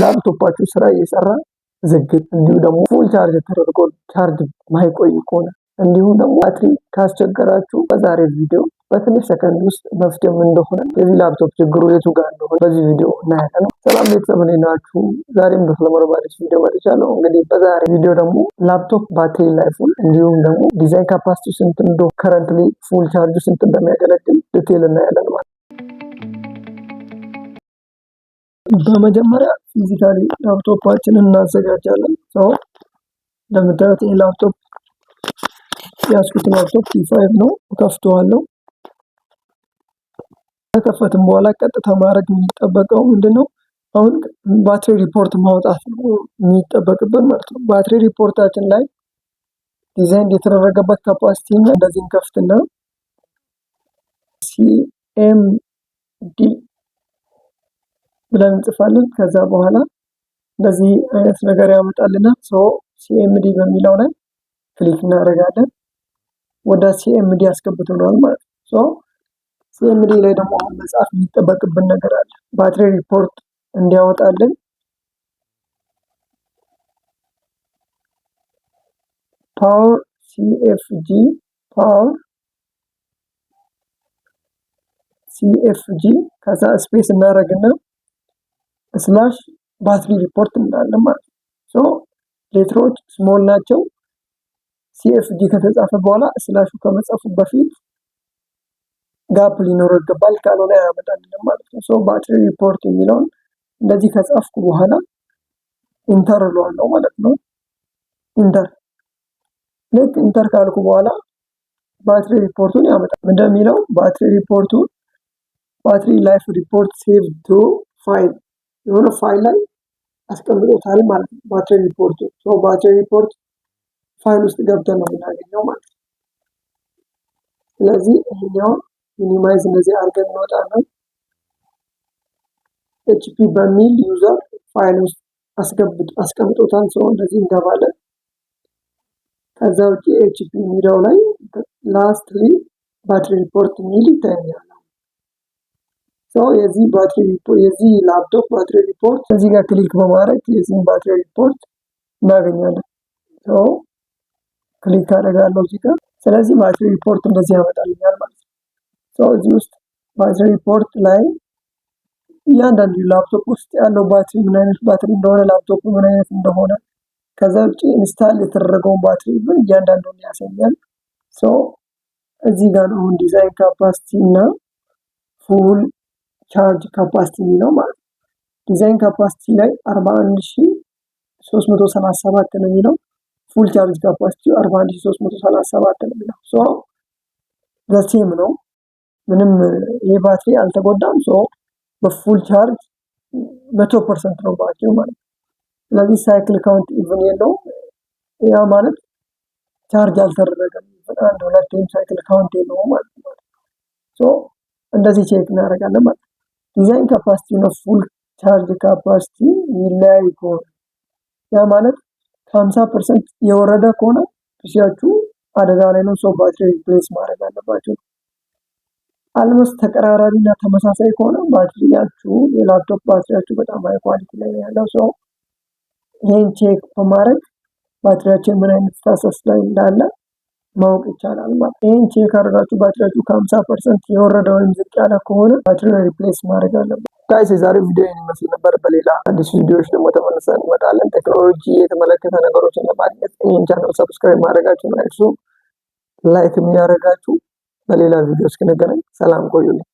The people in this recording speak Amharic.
ላፕቶፓችሁ ስራ እየሰራ ዝግት፣ እንዲሁም ደግሞ full charge ተደርጎ charge ማይቆይ ከሆነ፣ እንዲሁም ደግሞ ባትሪ ካስቸገራችሁ በዛሬ ቪዲዮ በትንሽ ሰከንድ ውስጥ መፍትሄው ምን እንደሆነ፣ የዚህ ላፕቶፕ ችግሩ የቱ ጋር እንደሆነ በዚህ ቪዲዮ እናያለን። ሰላም ቤተሰብ፣ እንዴት ናችሁ? ዛሬም እንደተለመደው በአዲስ ቪዲዮ መጥቻለሁ። እንግዲህ በዛሬ ቪዲዮ ደግሞ laptop battery life ኡን እንዲሁም ደግሞ design capacity ስንት እንደሆነ፣ currently full charge ስንት እንደሚያገለግል detail እናያለን ማለት ነው። በመጀመሪያ physically ላፕቶፓችንን እናዘጋጃለን። እንደምታዩት ይህ ላፕቶፕ ያስኩት laptop T5 ነው። ከፍተዋለሁ። ከከፈትም በኋላ ቀጥታ ማድረግ የሚጠበቀው ምንድነው? አሁን battery report ማውጣት ነው የሚጠበቅብን ማለት ነው። Battery report ኣችን ላይ ዲዛይን የተደረገበት capacity እንደዚህ እንከፍትና CMD ብለን እንጽፋለን። ከዛ በኋላ እንደዚህ አይነት ነገር ያመጣልናል። So CMD በሚለው ላይ click እናደርጋለን። ወደ CMD ያስገብቶናል ማለት ነው። So CMD ላይ ደግሞ አሁን መጻፍ የሚጠበቅብን ነገር አለ። Battery report እንዲያወጣልን power CFG፣ power CFG፣ ከዛ space እናደርግና slash battery report እንላለን ማለት ነው። So letter ኦች small ናቸው። CFG ከተጻፈ በኋላ slash ኡ ከመጻፉ በፊት gap ሊኖረው ይገባል፣ ካልሆነ አያመጣልንም ማለት ነው። So battery report የሚለውን እንደዚህ ከጻፍኩ በኋላ enter እለዋለሁ ማለት ነው። Enter፣ ልክ enter ካልኩ በኋላ battery report ኡን ያመጣል። እንደሚለው battery report ኡን battery life report save to file፣ የሆነ ፋይል ላይ አስቀምጦታል ማለት ነው። Battery report ኡ፣ so battery report file ውስጥ ገብተን ነው የምናገኘው ማለት ነው። ስለዚህ ይሄኛውን minimize እንደዚህ አድርገን እንወጣለን። HP በሚል user file ውስጥ አስቀምጦታል። So እንደዚህ እንገባለን። ከዛ ውጭ HP የሚለው ላይ lastly battery report የሚል ይታየኛል። So የዚህ ባትሪ የዚህ laptop battery report እዚህ ጋር click በማድረግ የዚህን battery report እናገኛለን። So click አደርጋለሁ እዚህ ጋር። ስለዚህ battery report እንደዚህ ያመጣልኛል ማለት ነው። So እዚህ ውስጥ battery report ላይ እያንዳንዱ ላፕቶፕ ውስጥ ያለው ባትሪ ምን አይነት ባትሪ እንደሆነ፣ ላፕቶፕ ምን አይነት እንደሆነ፣ ከዛ ውጭ install የተደረገውን ባትሪ ግን እያንዳንዱን ያሳያል። So እዚህ ጋር ነው አሁን design capacity እና full charge capacity የሚለው ማለት ነው። Design capacity ላይ 41,337 ነው የሚለው። Full charge capacity 41,337 ነው የሚለው። So the same ነው። ምንም ይህ ባትሪ አልተጎዳም። So በ full charge 100% ነው ባትሪው ማለት ነው። ስለዚህ cycle count even የለውም። ያ ማለት charge አልተደረገም። አንድ ሁለቴም cycle count የለውም ማለት ነው። So እንደዚህ check እናደርጋለን ማለት ነው። Design capacity እና full charge capacity ይለያይ ከሆነ፣ ያ ማለት ከ50% የወረደ ከሆነ PC ያችሁ አደጋ ላይ ነው። So battery replace ማድረግ አለባችሁ። Almost ተቀራራቢ እና ተመሳሳይ ከሆነ ባትሪያችሁ፣ የላፕቶፕ ባትሪያችሁ በጣም high quality ላይ ነው ያለው። So ይሄን check በማድረግ ባትሪያችን ምን አይነት status ላይ እንዳለ ማወቅ ይቻላል ማለት። ይህን check አድርጋችሁ ባትሪያችሁ ከ50% የወረደ ወይም ዝቅ ያለ ከሆነ ባትሪ replace ማድረግ አለበት። Guys፣ የዛሬው ቪዲዮ ይህን ይመስል ነበር። በሌላ አዲስ ቪዲዮዎች ደግሞ ተመልሰን እንመጣለን። ቴክኖሎጂ የተመለከተ ነገሮችን ለማግኘት ይህን channel subscribe ማድረጋችሁን አይርሱ። Like የሚያደርጋችሁ። በሌላ ቪዲዮ እስክንገናኝ ሰላም ቆዩልኝ።